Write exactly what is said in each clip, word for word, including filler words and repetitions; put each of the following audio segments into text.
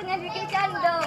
Nga bikin cando.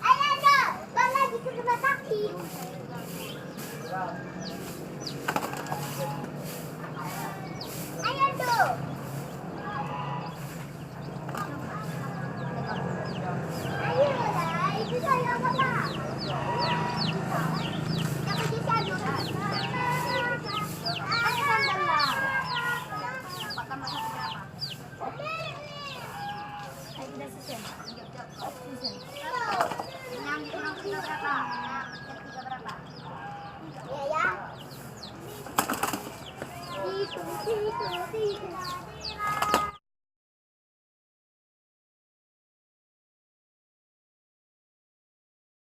Ayo, Ando, bang lagi ke rumah sakit. Ayo, Ando. Ayo lah, itu saya apa, Pak? Apa sih saya dulu? Ayo, sandal lah. Pak, tambah satu berapa? Ayo, udah selesai. Yang dikurang tiga berapa? Yang tiga berapa? Ya, ya. Itu, itu, itu.